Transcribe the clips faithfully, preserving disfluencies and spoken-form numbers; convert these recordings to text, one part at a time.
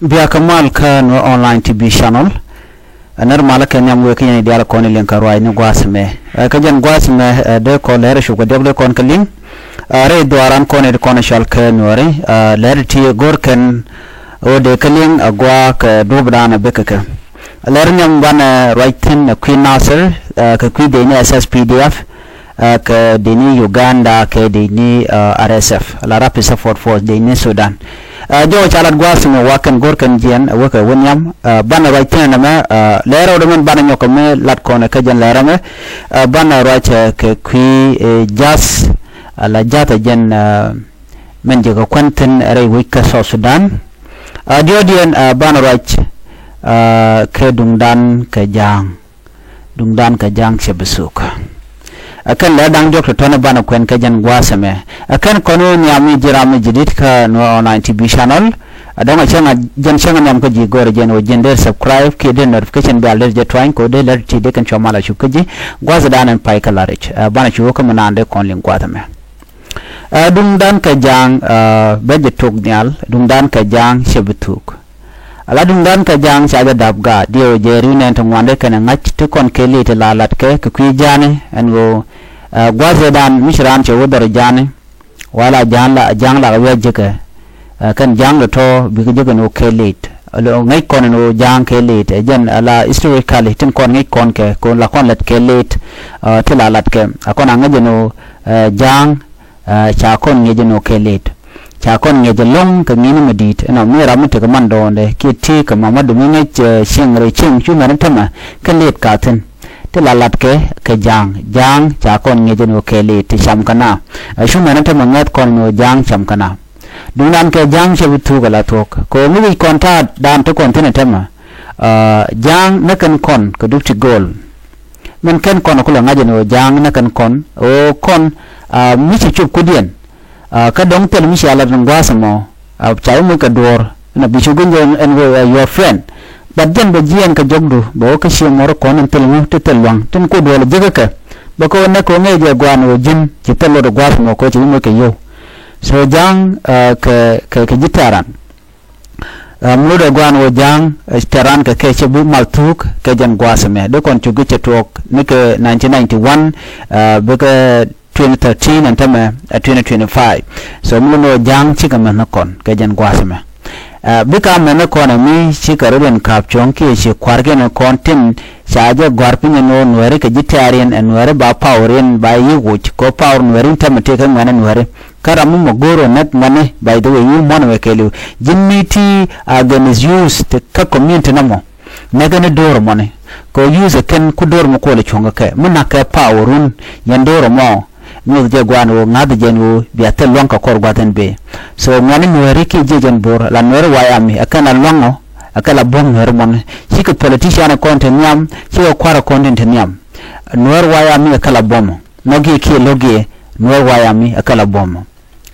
Bia kä mal kä Nuer Online T V channel. Ɛ nɛr malä kɛ nhiam wëë kä yɛn i̱ diaal kɔn i̱ liŋ kä ruaacni gua̱a̱th ɛmɛ. Ɛ kä jɛn gua̱a̱th ɛmɛ, ɛ dee kɔn lɛr ɛ cuk kɛ diɔk dee kɔn kä liŋ. Ɛ rɛy dhuaaran kɔn i̱ kɔn i̱ cɔal kɛ Nuääri, ɛ lɛr ti go̱r kɛn ɣöö dee kä liŋ ɛ gua̱a̱ kɛ duɔ̱ɔ̱pdan ɛ bek kɛ kɛ. Lɛr nhiam banɛ ruac thi̱n ɛ kui̱ Nasir, ɛ kɛ kui̱ dee ni S S P D F, ɛ kɛ dee ni Uganda kɛ dee ni, ɛ R S F, la Rapid Support Force dee ni Sudan. Ɛ jɔwä ca lat gua̱a̱th mi wakɛn go̱rkɛn jiɛn ɛ wekɛ wä nhiam, ɛ banɛ ruac thi̱n ɛmɛ, ɛ lɛr ɛ wä dee mɛn banɛ nyɔk kɛ mi lat kɔn ɛ kä jɛn lɛr ɛmɛ, ɛ banɛ ruac ɛ kɛ kui̱, ɛ ja̱th, ɛ la ja̱th ɛ jɛn, ɛ mɛn jɛ kɛ kuɛn thi̱n ɛ rɛy wec kä South Sudan. Ɛ diɔ̱ɔ̱diɛn, ɛ banɛ ruac, ɛ kɛ duŋdan kɛ ja̱a̱ŋ. Duŋdan kɛ ja̱a̱ŋ cɛ bi thuk. Ɛ kɛn lɛ da̱ŋ diɔ̱k tɔ̱tɔ̱ni banɛ kuɛn kɛ jɛn gua̱a̱th ɛmɛ. Ɛ kɛn kɔn wä nhiam i̱ ji̱ ram mi ji̱ di̱t kä Nuer Online T V channel. Ɛ dɔ̱ŋ ɛ cäŋ a jɛn cäŋ a nhiam kä ji̱ go̱rɛ jɛn wä ji̱n dee subscribe kiɛ dee notification bell dee jɛ tuany kɛ wä dee lɛr ti dee kɛn cua mal a cup kä ji̱. Gua̱a̱th dan ɛn pay kä la̱r i̱c. Ɛ banɛ cu wä kä mi naan dee kɔn liŋ gua̱a̱th ɛmɛ. Ɛ duŋdan kɛ ja̱a̱ŋ, ɛ bɛ jɛ tok nhial, duŋdan kɛ ja̱a̱ŋ cɛ bi thuk. Ala duŋdan kɛ ja̱a̱ŋ ca jɛ dap gaat, diɛw jɛ ri̱w nɛn ti ŋuandɛ kɛnɛ ŋa̱c ti kɔn kɛ li̱i̱t ti la latkɛ kɛ kui̱ ja̱a̱ni ɛn ɣöö, ɛ gua̱thɛ dan mi ci raan cɛ wä dhɔr ja̱a̱ni. Wala ja̱a̱ŋ la, ja̱a̱ŋ la kɛ wiac jekɛ. Ɛ kɛn ja̱a̱ŋ lɛ tɔ̱ bikɛ jekɛ ni wä kɛ li̱i̱t. Alo ŋäc kɔn ni wä ja̱a̱ŋ kɛ li̱i̱t. Ɛ jɛn ala historically tin kɔn ŋäc kɔn kɛ, kɔn la kɔn lɛt kɛ li̱i̱t, ɛ ti la latkɛ. A kɔn a ŋäc ni wä, ɛ ja̱a̱ŋ, ɛ ca kɔn ŋi̱eec ɛn ɣöö kɛ lëët. Ca kɔn ŋi̱eec ɛlɔ̱ŋ kɛ ŋi̱ni mi di̱i̱t ɛnɔ mi ram mi tekɛ man dɔɔndɛ kiɛ tëëkɛ mama dumi ŋäc, ɛ cieŋ rɛy cieŋ cu mɛn tɛmɛ kɛ lëët ka thi̱n. Ti la latkɛ kɛ ja̱a̱ŋ, ja̱a̱ŋ ca kɔn ŋi̱eec ɛn ɣöö kɛ lëët ti cam kɛ na. Ɛ cu mɛn tɛmɛ ŋäth kɔn ɛn ɣöö ja̱a̱ŋ cam kɛ na. Duŋdan kɛ ja̱a̱ŋ cɛ bi thuuk ala thuɔ̱k kɛ ɣöö mi wi̱c kɔn ta̱a̱ daan ti kɔn thi̱n ɛ tɛmɛ. Ɛ ja̱a̱ŋ nä kɛn kɔn kɛ duk ti gööl. Min kɛn kɔn kulɛ ŋa̱c ɛn ɣöö ja̱a̱ŋ nä kɛn kɔn ɣöö kɔn, ɛ mi ci cop kudiɛn. Ɛ kä dɔ̱ŋ thil mi cia lat ɛn gua̱a̱th ɛmɔ, ɛ ca i̱ moc kɛ duɔ̱ɔ̱r ɛn a bi cu gui̱ny ɛn ɣöö ɛ your friend. But jɛn bɛ jiɛɛn kɛ jɔkdu bɛ wä kä cie muɔ̱r kɔn ɛn thil ŋu ti thil lua̱ŋ tin ku duɔ̱ɔ̱l ji̱ kä kɛ. Bɛ kɛ wä näk kɛ wä ŋäc jɛ gua̱a̱n ɣöö ji̱n ci thil luɔt ɛ gua̱a̱th ɛmɔ kɛ wä ci i̱ moc kɛ yio̱w. So ja̱a̱ŋ, ɛ kɛ, kɛ, kɛ ji̱ tɛ̈ran. Ɛ mi lotdɛ gua̱a̱n wä ja̱a̱ŋ, ɛ tɛ̈ran kɛ kɛ cɛ bi mal thuuk kɛ jɛn gua̱a̱th ɛmɛ dee kɔn cuk gi̱ cɛ tuɔɔk ni kɛ nineteen ninety-one, ɛ bikɛ twenty thirteen ɛn tämɛ, ɛ twenty twenty-five. So mi lotdɛ wä ja̱a̱ŋ cikɛ mɛnh ni kɔn kɛ jɛn gua̱a̱th ɛmɛ. Ɛ bikɛ a mɛnh ni kɔn ɛ mi cikɛ rot in ka̱p cuɔ̱ŋ kiɛ ci kua̱rkiɛn in kɔn tin ca jɛ gɔ̱a̱r piny ɛn ɣöö nuääri kɛ ji̱ tɛ̈riɛn ɛ nuääri ba power in ba yi wuc kɛ power nuääri in tämɛ tëëkɛ ŋuɛ̈ni nuääri. Kä ram mi mɔ go̱o̱r ɔ nɛt mɔni, by the way, wi̱i̱ muɔ̱n wɛ kɛɛliw. Ji̱n mi ti against youth ti kä community nɔmɔ. Nɛkɛ ni do̱r mɔni. Kɛ youth ɛ kɛn ku do̱r mɔ kuɔlɛ cuɔ̱ŋ kɛ kɛ. Mi nak kɛ power run, yɛn do̱r mɔ. Nyuth jɛ guan wä, ŋa̱th jɛ ni wä, bia thil lua̱ŋ kɛ kɔr gua̱th ɛn bee. So ŋuɛ̈ni nuääri kiɛ jiɛc ɛn bo̱r, la nuääri wayami, ɛ kɛn la lua̱ŋ ɔ, ɛ kɛn la buɔ̱m nuääri mɔni. Cikɛ politician ɛ kɔn ti nhiam, cikɛ kua̱r ɛ kɔn ti nhiam. Nuääri wayami, ɛ kɛn la buɔ̱m ɔ. Nhɔkiɛ kiɛ lo̱kiɛ, nuɔ̱ɔ̱r wayami ɛ kɛ la buɔ̱mɔ.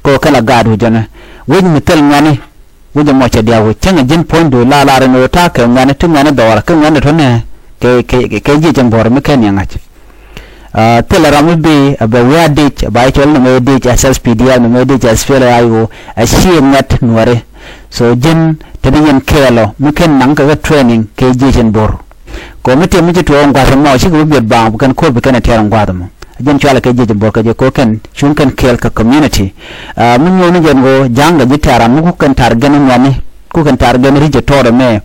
Kɛ ɣöö kɛ la gaat wec ɛnɛ. Wec mi thil ŋuɛ̈ni. Wec ɛmɔ cɛ diaak wec. Cäŋɛ ji̱n puɔ̱nydu la lar ɛn ɣöö ta̱a̱ kɛ ŋuɛ̈ni ti ŋuɛ̈ni dhɔɔrä kä ŋuɛ̈ni tɔ̱ nɛ. Kɛ, kɛ, kɛ jiɛc ɛn buɔ̱ɔ̱rä mi kɛn yɛ ŋa̱c. Aa, thilɛ ram mi bi, ɛ bɛ wiaa dic, ɛ ba cɔl ni mɛ dic, ɛ S S P D F ni mɛ dic, ɛ S P L A I O, ɛ ciɛ ŋuɛ̈t nuɔ̱ɔ̱ri. So ji̱n, te ni yɛn kɛɛl ɔ, mi kɛn naŋ kɛ kɛ training, kɛ jiɛc ɛn buɔ̱ɔ̱r. Kɛ ɣöö mi tëë mi ci tuɔɔk ɛn gua̱th ɛmɔ, cikɛ bi biɛt baaŋ, bi kɛn ko̱r bi kɛn ɛ tiɛɛr ɛn gua̱th ɛmɔ. Jɛn cualɛ kɛ jiɛc ɛn buɔ̱ɔ̱r kɛ jɛ kɛ ɣöö kɛn, cuŋ kɛn kɛɛl kɛ community. Aa, mi nyuɔ̱ɔ̱ni jɛn ɣöö ja̱a̱ŋ kɛ ji̱ tɛ̈ran mi ku kɛn ta̱r gɛn ŋuɛ̈ni, ku kɛn ta̱r gɛn ri̱c ɛ tɔɔt ɛmɛ.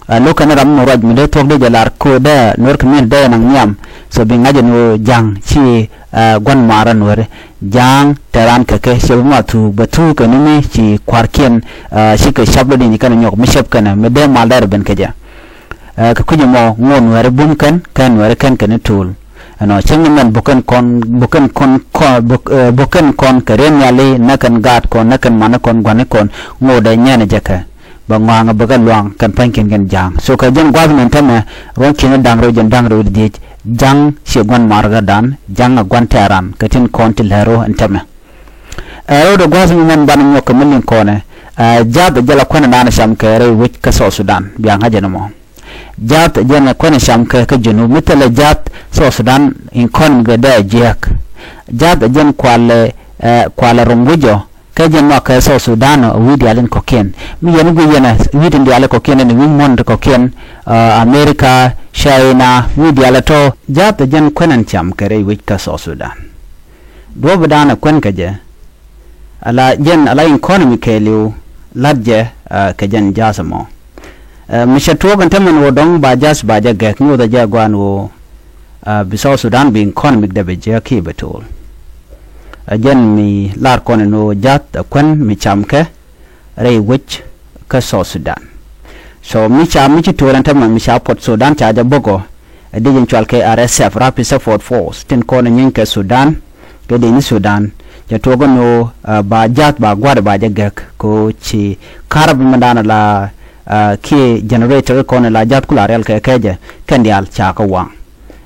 Aa, lo̱k kɛn ram mi ruac mi dee thuɔ̱k dee jɛ lar kɛ ɣöö dee nuɔ̱ɔ̱r community dee naŋ nhiam. So bi ŋa̱c ɛn ɣöö ja̱a̱ŋ ci, aa, gua̱n maarä nuɔ̱ɔ̱ri. Ja̱a̱ŋ tɛ̈ran kɛ kɛ cɛ bi ma thuuk, bɛ thuuk kɛn mi ci kua̱rkiɛn, aa, cikɛ cap lɔ di̱ny kɛn nyɔk mi cɛp kɛn mi dee mal dɛr ben kɛ jɛ. Aa, kɛ kui̱c ɛmɔ ŋo̱o̱ nuɛ̈ri bum kɛn, kɛn nuɛ̈ri kɛn kɛn i̱ to̱l. Ɛnɔ cäŋ ni mɛn bukɛn kɔn, bukɛn kɔn, kɔn, buk-, ɛ, bukɛn kɔn kɛ riɛn nhiali, nɛ kɛn gaat kɔn, nɛ kɛn mani kɔn, gua̱ni kɔn, ŋo̱o̱ dɛ nyɛn jɛ kɛ. Bɛ ŋɔaŋ bɛ kɛ luaŋ kɛn pa̱nykiɛn kɛn ja̱a̱ŋ. So kɛ jɛn gua̱th mɛn tämɛ, ruɔ̱n kiɛn da̱ŋ rɛw jɛn da̱ŋ rɛw diec, ja̱ŋ ciɛ gua̱n ma̱a̱r kɛ dan, ja̱ŋ ɛ gua̱n tɛ̈ran, kɛ tin kɔn ti lɛ̈r rɔ ɛn tämɛ. Ɛ, rɛwdɛ gua̱th mi mɛn banɛ nyɔk kɛ mi liŋ kɔnɛ, ɛ, ja̱th ɛ jɛ la kuɛn dan cam kɛ rɛy wec kä South Sudan, bia ŋa̱c ɛn ɛmɔ. Ja̱th ɛ jɛ la kuɛn cam kɛ kä Junub, mi thilɛ ja̱th South Sudan economy kɛ dee jiääk. Ja̱th ɛ jɛn kualɛ, ɛ, kualɛ rom wec ɔ, Kä jɛn mɔ kɛ South Sudan ɔ wi̱i̱ diaal in kɔ̱kiɛn. Mi yɛn guic yɛn ɛ wi̱i̱ tin diaal in kɔ̱kiɛn ɛn wi̱i̱ muɔ̱n ti kɔ̱kiɛn, ɛ, America, China, wi̱i̱ diaal ɛ tɔ̱. Jath ɛ jɛn kuɛn ɛn cam kɛ rɛy wec kä South Sudan. Duɔ̱ɔ̱p dan ɛ kuɛn kɛ jɛ. Ala jɛn ala economy kɛɛliw la̱t jɛ, ɛ, kɛ jɛn jath ɛmɔ. Ɛ, mi cɛ tuɔɔk ɛn tämɛn ɣöö dɔ̱ŋ ba jath ba jɛ gɛk nyuɔth ɛ jɛ gua̱a̱n ɣöö, ɛ, bi South Sudan bi economic dɛ bɛ jiäk kiɛ bɛ to̱o̱l. Ɛ jɛn mi lar kɔn ɛn ɣöö jath ɛ kuɛn mi cam kɛ rɛy wec kä South Sudan. So mi ca mi ci to̱o̱l ɛn tämɛ mi ca Port Sudan ca jɛ bäkɔ, ɛ dee jɛn cual kɛ R S F, Rapid Support Force, tin kɔn ɛ nyieeny kɛ Sudan, kɛ dee ni Sudan. Cɛ tuɔɔk ɛn ɣöö, ɛ, ba jath ba gua̱a̱r ba jɛ gɛk kɛ ɣöö ci karab mi dan la, ɛ, kiɛ generator kɔn la jath kula riɛl kɛ kɛ jɛ kɛn diaal ca kɛ waŋ.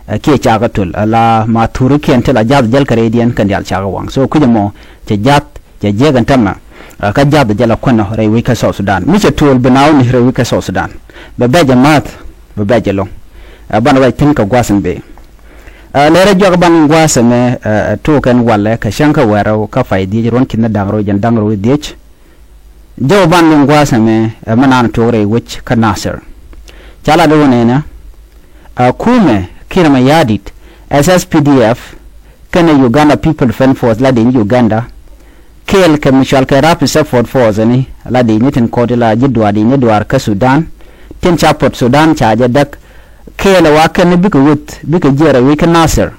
Ɛ, kiɛ ca kɛ töl, ɛ, la ma thurikiɛn ti la jath jäl kɛ rɛydiɛn kɛn diaal ca kɛ waŋ. So kui̱c ɛmɔ cɛ jath cɛ jiäk ɛn tämɛ, ɛ, kä jath jäl ɛ kuɛn ɔ rɛy wec kä South Sudan. Mi cɛ töl bi na wä ni rɛy wec kä South Sudan. Bɛ bɛc ɛ ma̱th, bɛ bɛc ɛ lo̱ŋ. Ɛ, banɛ ruac thi̱n kɛ gua̱th in bëë. Ɛ, lɛrɛ juak ban gua̱th ɛmɛ, ɛ, ɛ, tok ɛn walɛ kɛ cäŋ kä wɛrɛ kä pay dhiec ruɔ̱n ki̱n da̱ŋ rɛw jɛn da̱ŋ rɛw dhiec. Jɔw ban luŋ gua̱a̱th ɛmɛ, ɛ, mi naan tuɔɔk rɛy wec kä Nasir. Ca lat wä nɛnɛ, ɛ, kumɛ Kiir Mayardit, S S P D F, kɛnɛ Uganda People Defense Force la di̱ny Uganda, kɛɛl kɛ mi cual kɛ Rapid Support Force ni la di̱ny ni tin kɔt la ji̱ duaar di̱ny ni duaar kä Sudan, tin ca Port Sudan ca jɛ däk, kɛɛl ɛ wa kɛn bikɛ weth bikɛ jiɛɛr ɛ wec kä Nasir.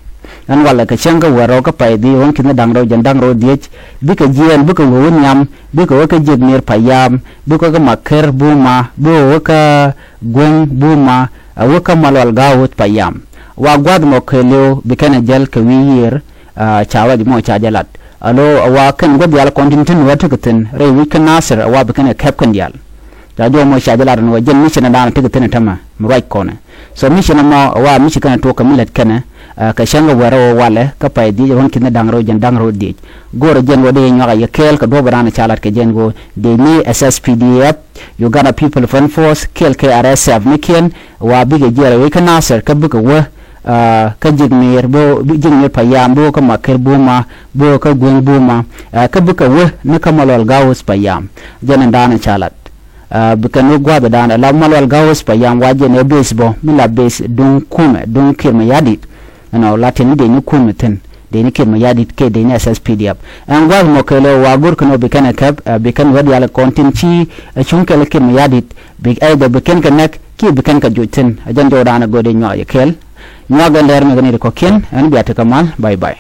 Ɛn walɛ kɛ cäŋ kä wä rɛw kä pay dhiec ruɔ̱n ki̱n da̱ŋ rɛw jɛn da̱ŋ rɛw dhiec, bikɛ jiɛɛn bikɛ wä wä nhiam, bikɛ wä kä jiäk mi̱i̱r payam, bikɛ wä kä Maker Buma, bikɛ wä kä Gueŋ Buma, ɛ wä kä Malual Gaawuth payam. Wa gua̱th mɔ kɛɛliw bi kɛn ɛ jäl kɛ wi̱i̱ yiër, ɛ, ca ruac mɔ ca jɛ lat. Alo ɛ wa kɛn gua̱th diaal kɔn tin tin wä tekɛ thi̱n rɛy wi̱c kä Nasir ɛ wa bi kɛn ɛ kɛp kɛn diaal. Ca jɔw mɔ ca jɛ lat ni wä jɛn mi ci na da̱a̱n tekɛ thi̱n ɛ tämɛ mi ruac kɔnɛ. So mi ci na mɔ ɛ wa mi ci kɛn ɛ tuɔk kɛ mi lät kɛnɛ, ɛ, kɛ cäŋ kɛ wä rɛw walɛ kä pay dhiec ruɔ̱n ki̱n da̱ŋ rɛw jɛn da̱ŋ rɛw dhiec. Go̱o̱rɛ jɛn wä dee nyuak a yɛ kɛɛl kɛ duɔ̱p raan ca lat kɛ jɛn go̱o̱r dee ni S S P D F, Uganda People Defense Force, kɛɛl kɛ R S F ni kiɛn wa bikɛ jiɛɛr ɛ wec kä Nasir kä bikɛ wä, ɛ, kä jiäk mi̱i̱r, bi jiäk mi̱i̱r payam, bi wä kä Maker Buma, bi wä kä Gueŋ Buma, ɛ, kä bikɛ wä ni kä Malual Gaawuth payam. Jɛn ɛn da̱a̱n ca lat. Ɛ, bi kɛn wä gua̱a̱th ɛ da̱a̱n ɛ la Malual Gaawuth payam wa jɛn ɛ base bä mi la base duŋ kumɛ duŋ Kiir Mayardit. Ɛnɔ la tin ni dee ni kumɛ thi̱n dee ni Kiir Mayardit kɛ dee ni S S P D F. Ɛn gua̱a̱th mɔ kɛɛliw wa go̱r kɛn wä bi kɛn ɛ kɛp, ɛ, bi kɛn wä diaal kɔn tin ci, ɛ, cuŋ kɛl Kiir Mayardit bi either bi kɛn kɛ nɛk kiɛ bi kɛn kɛ joc thi̱n. Ɛ jɛn jɔw da̱a̱n ɛ go̱r dee nyuak yɛ kɛɛl. Nyuak ɛn lɛr mi kɛ ni ri kɔ̱kiɛn ɛn bia tekɛ mal. Bye bye.